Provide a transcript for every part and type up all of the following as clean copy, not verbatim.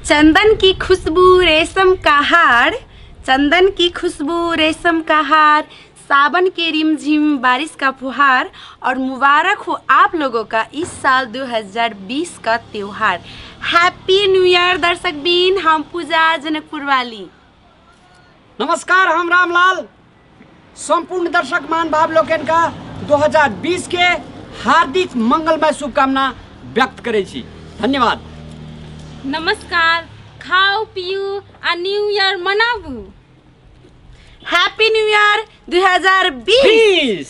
चंदन की खुशबू रेशम का हार, चंदन की खुशबू रेशम का हार, सावन के रिमझिम बारिश का फुहार, और मुबारक हो आप लोगों का इस साल 2020 का त्योहार। हैप्पी न्यू ईयर दर्शक बीन, हम पूजा जनकपुर वाली। नमस्कार, हम रामलाल। संपूर्ण दर्शक महानुभाव लोकनि का 2020 के हार्दिक मंगलमय शुभकामना व्यक्त करै छी। धन्यवाद। नमस्कार, खाओ पियू आ न्यू ईयर मनाबू। Happy new year 2020।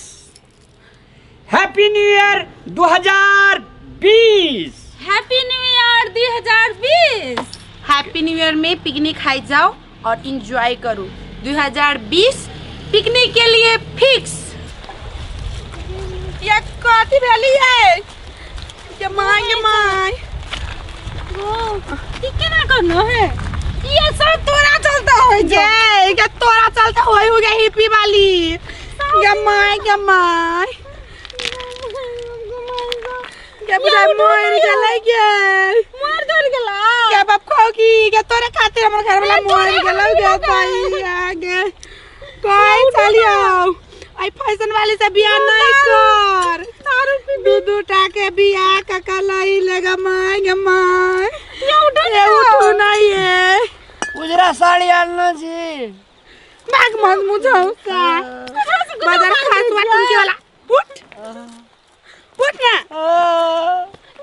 20 happy new year 2020। Happy new year 2020। Happy new year में पिकनिक खाई जाओ और इंजॉय करो। 2020 पिकनिक के लिए फिक्स। ये कथी भेली है ये my, ये my. ओ, ई केना करनो है? ये सब तोरा चलता हो जे, ये तोरा चलता होय हो गया हिप्पी वाली। ये my, ये my, ये बुझाइ मरि गेलै गे। मर दौड़ गेला। गे बाप खाओ की गे, तोरे खातिर हमर घर वाला मर गेलौ गे भैया गे। कहि चलियौ, आई फैशन वाली से बियाह नहीं कर, दू दू टा के बियाह कका लई लेगा। My गे my, ये उठू नहीं है। उजरा साड़ी आनलो छी। भाग मत मुझौसा बाजार खास वाटन के वाला, उठ उठ ना।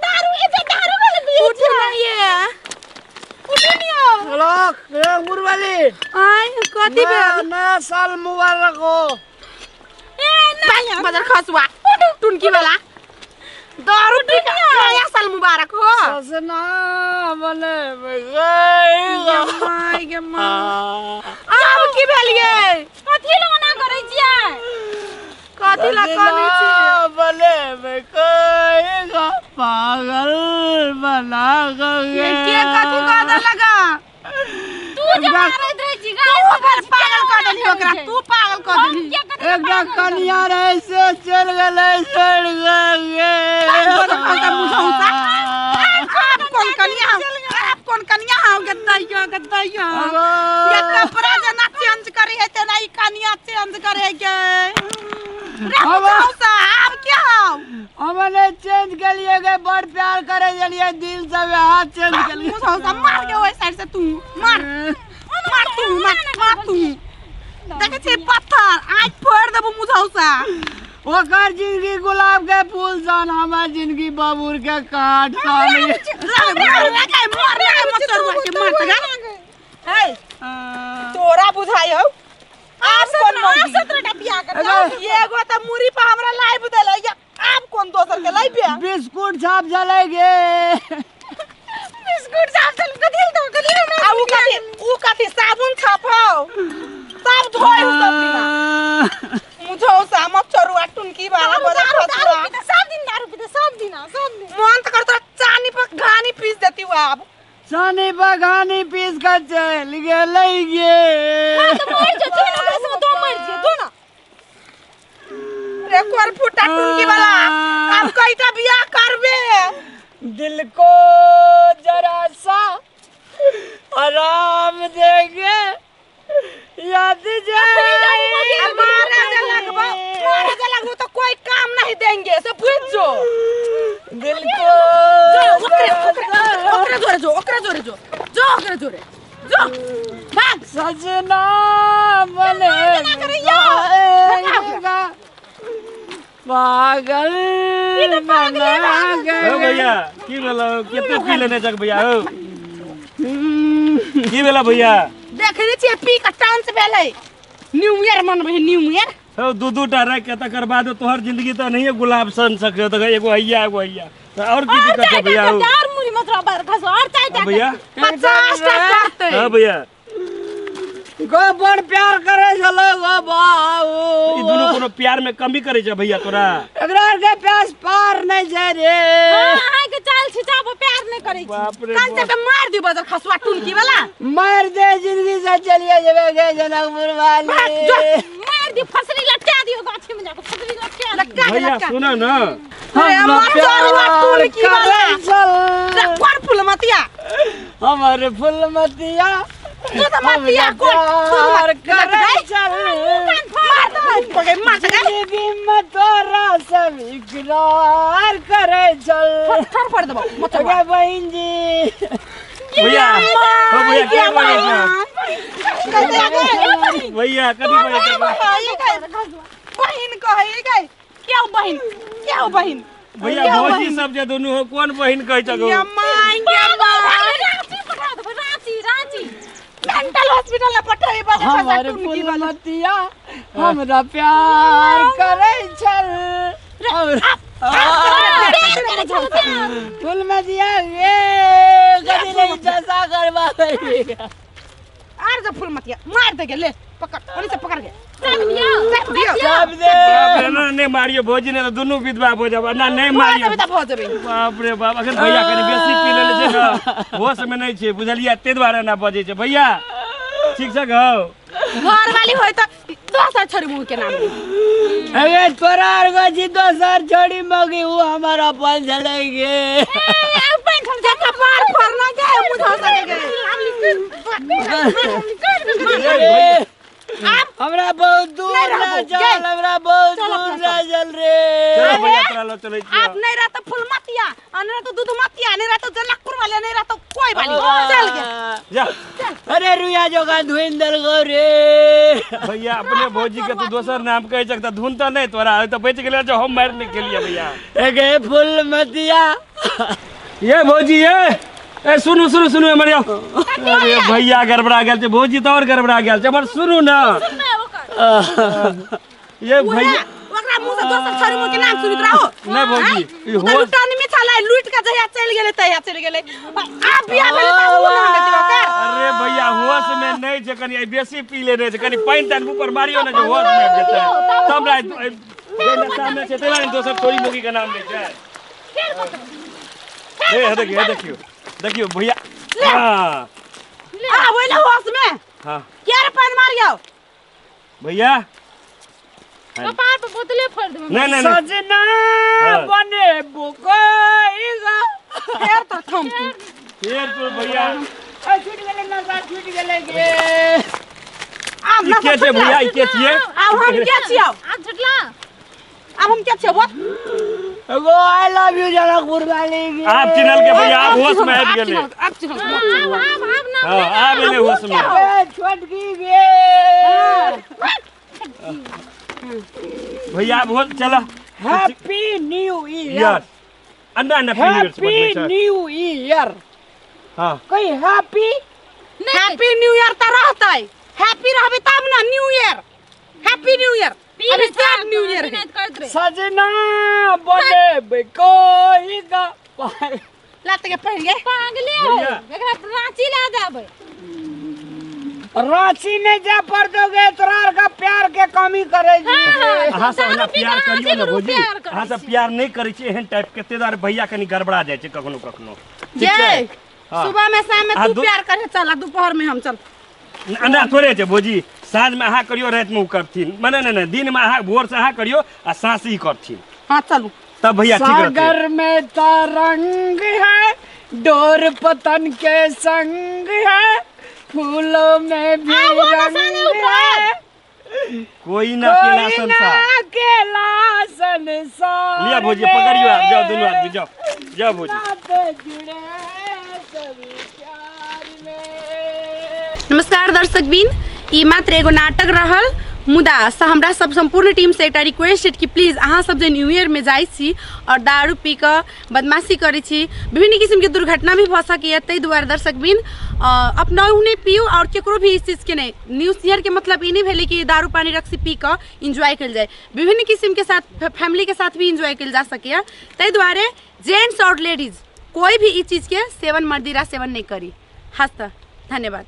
दारू ए जे दारू वाला पिए। उठ नहीं है, उठू नहीं हो। हेलो मुरवाली। आय, कथी भेल? नया साल मुबारक हो। ए नहीं। बाजार खसुआ टुनकी वाला दारू पी के नया साल मुबारक हो। सजना बने। गे my, गे my, आब की भेलियै? कथी लग ओना करै छियै? कथी ला कनै छी? बने पागल बना। ये के कथी कह देलक? तू जे मारैत रहै छी तू गाय। ओकर पागल कह देलही ओकरा, तू पागल कह देलही। एकटा कनिया रहे से चल गेलै, सड़ गेलै। आप कौन कनिया हौ? आप कौन कनिया हौ? गद्दैया गद्दैया, ये कपड़ा जना चेंज करे है तेना ई कनिया चेंज करे के रे मुझौसा। आप क्या हौ? हमने चेंज के लिए गए, बड़ प्यार करे के लिए दिल से हाथ चेंज के लिए। मुझौसा, मार के ओइ साइड से तू मार, मार तू, मार मार तू। देखे छी पत्थर आज फोड़ देबो मुझौसा। ओकर जिंदगी गुलाब के फूल सन, हमर जिंदगी बबूर के काट सन। तोरा बुझाई हौ आप कौन मौगी? 17टा बियाह कर। एगो त मुरी पर हमरा लाइब देले, आप कौन दोसर के लाइब? बिस्कुट छाप जलेगे। बिस्कुट साफ चल कथी दो, कथी? आ उ कथी, उ कथी साबुन छापौ, सब धोइ उ सब दिना। मुझौसा मच्छरुआ टुनकी वाला बड़ा दारू खसुआ। पीते सब दिन, दारू पीते सब दिन, सब दिन। मन त कर तोरा चानी पर घानी पीस देती हूँ अब। चानी बगानी पीस कर चल गेलै गे। हां त मर जो जो ना, ओकरा संग तो मर जो जो ना। रे कोर फूटा टुनकी वाला, अब कईटा बियाह करबे? दिल को जरा सा आराम देंगे याद जाए। अब मारे जे लगबो, मारे जे लगबो तो कोई काम नहीं देंगे से बुझ जो। दिल को जो ओकरे जरा ओकरे सा ओकरे जोरे जो, ओकरे जोरे जो, जो ओकरे जोरे जो, भाग। सजना बने जाएगा पागल बना हो गए। भैया, की भेल? कते पी लेने छक भैया? हो, की भेल भैया? देखने छियै पी के टांस भेलै, न्यू ईयर मनबै है, न्यू ईयर। हो, दू दू टा राखि के तकर बाद तोहर जिंदगी तऽ नहिये गुलाब सन सके तऽ एगो हैया, एगो हैया तऽ और की दिक्कत छै भैया? हो। और मुरी मत रह बाहर खसो और चाय हाँ भैया। 50 टा करतै। हाँ भैया। गो बड़ प्यार करे छलो गो बाबू। ई दुनू कोनो प्यार में कमी करे छै भैया तोरा? एकरा आर के प्यास पार नहीं छै रे। अहाँ के चाल छिचाबो प्यार नहीं करै छी। बाप रे कान बाप। के मार दियो बदल खसुआ टुनकी वाला। मार दे, जिंदगी से चलिए जेबे गे जनकपुर वाली। मार दियो, फसरी लटका दियो, गाछी में जाके फसरी लटका दियो। लटका के भैया लटका। सुनो ना। रे मचरुआ टुनकी वाला। रे कोन फुलमतिया? हमर फुलमतिया तू तो मतिया कोन प्यार करै छल। मार दे पगे मार दे। जिंदगी में तोरा सब इकरार करै छल। फर फर देबो मचरुआ। अगे बहिन जी। भैया हो भैया के बजै छै भैया? कथी बजै छै? बहिन कहै गई क्या बहिन? क्या बहिन? भैया भौजी सब जे दुनू हो, कोन बहिन कहै छौ? या माय के रांची पठा देबो, रांची रांची मेंटल हॉस्पिटल में पठाई बा। हमर फुलमतिया हमरा प्यार करै छल। फुलमतिया गे कथी नहीं जैसा करबा। आर जे फुलमतिया मार दे गे, ले पकड़ ओनी से पकड़ के चाप दियौ। चाप दियौ। चाप दे। बाप रे, ना नहीं मारियो भौजी, ने तो दुनू विधवा भऽ जाब ना। नहीं मारियो। भऽ जेबै तऽ भऽ जेबै। बाप रे बाप, अखन भैया कनि बेसी पी लेने छै ने, होश में नहीं छै, बुझलियै? ताहि दुआरे एना बजै छै। भैया ठीक छै गौ? घर वाली होय तऽ दोसर छोरी मुँह के नाम ली। अरे तोरा आर गो दोसर छोड़ी मगी उ हमर अपन छलै गे। जका पार फरना के मुँह धो सके गे। अरे हमरा बहुत दूर नहीं रहबो, ना चल। गे। हमरा बहुत चल दूर अपना ना चल रे। चलो भैया, तोरा लऽ चलै छियौ। आप नहीं रहता फुलमतिया, आ नहीं रहता दूधमतिया, नहीं रहता जनकपुर वाले, नहीं रहता कोई वाली, चल गया। जा। अरे रुया जोगा धुइन दल गो रे। भैया अपने भौजी के तू दोसर नाम कहै छक तऽ धुन तऽ नहि तोरा तऽ बचि गेलै जो हम मारि नहि केलियै भैया। एगे फुलमतिया। ये भौजी, ये ए सुनू सुनू सुनू हमर यौ। अरे भैया गड़बड़ा गेल छै, भौजी तऽ और गड़बड़ा गेल छै हमर। सुनू ना ये भैया। ओकरा मुँह से दोसर छोरी मुँह के नाम सुनैत रहो। नहि भौजी, ई ओ तऽ होश लुटानी में छलै, लूट के जहिया चलि गेलै तहिया चलि गेलै। आब बियाह भेलै तऽ ओ नाम देतै ओकर। अरे भैया होश में नहि छै, कनि आइ बेसी पी लेने छै, कनि पानि तानि मुँह पर मारियो ने जे होश में आबि जेतै। तब जे नशा में छै तै दोसर छोरी मुगी के नाम लै छै। हे देखियौ देखियौ देखियौ भैया। हाँ। आ ओइले होश में। हाँ। के रे पानि मारियौ? भैया कपार पर बोतले फोड़ देबै। नहीं नहीं नहीं। सजना हाँ। बने बुकइगा। फेर तो थम तू। फेर तू भैया। छूट गेलै नशा, छूट गेलै गे। आब ई के छै भैया? ई के छियै? आब हम के छियौ? आब छुटला। आब हम के छियौ बोल? एगो I love you Janakpur वाली गे। आब चिन्हल के भैया, आब होश में आबि गेलै। आब चिन्हल। आब आब आब ना। हाँ आब एलै होश में। ए छोटकी गे। भैया आब होश चल। Happy new year. यार अन्ना अन्ना हैप्पी न्यू ईयर। हाँ कोई हैप्पी हैप्पी न्यू ईयर त रहतै, हैप्पी रहबै तब ना new year. Happy new year अभी सैड न्यू ईयर है। सजना बने कोई गा। लात के पहिन गे। पागले हो, एकरा रांची ला जाबै। रांची नहीं जा पर दोगे तोरा का प्यार के कमी करे जी। अहाँ सब हमरा प्यार करियौ ने भौजी, अहाँ सब प्यार नहीं करै छी एहन टाइप के, ताहि दुआरे भैया कनि गड़बड़ा जाइ छै कखनो कखनो। जे हाँ। सुबह में शाम में आ तू प्यार करे चल, आ दोपहर में हम चल। ना थोड़े छै भौजी, साँझ में अहाँ करियौ, राति में ओ करथिन। मने नहीं नहीं, दिन में अहाँ भोर से अहाँ करियौ आ साँझ ई करथिन। हाँ चलू तब भैया ठीक रहतै। सागर में तरंग है, डोर पतन के संग है, फूलों में भी रंग है, कोई ना अकेला कोई ना संसार, अकेला संसार। लिया भौजी पकड़ियो, आप जाओ दुनू आदमी जाओ जाओ भौजी। नाते जुड़े सभी प्यार में। नमस्कार दर्शक बिन, ई मात्र एगो नाटक रहल, मुदा हमरा सब सम्पूर्ण टीम से एकटा रिक्वेस्ट है कि प्लीज अहाँ सब जे न्यू ईयर में जाइ छी और दारू पी कऽ बदमाशी करै छी, विभिन्न किसिमके दुर्घटना भी भऽ सकैए, ताहि दुआरे दर्शक बिन अपनहु नहि पीउ और केकरो भी इस चीजके नहि। न्यू ईयर के मतलब ई नहि भेलै कि दारू पानी रक्सी पी कऽ एन्जॉय कयल जाय, विभिन्न किसिमके साथ फैमिलीके साथ भी एन्जॉय कयल जा सकैए। ताहि दुआरे जेंट्स और लेडीज कोई भी ई चीजके सेवन मदिरा सेवन नहि करी। हस्त धन्यवाद।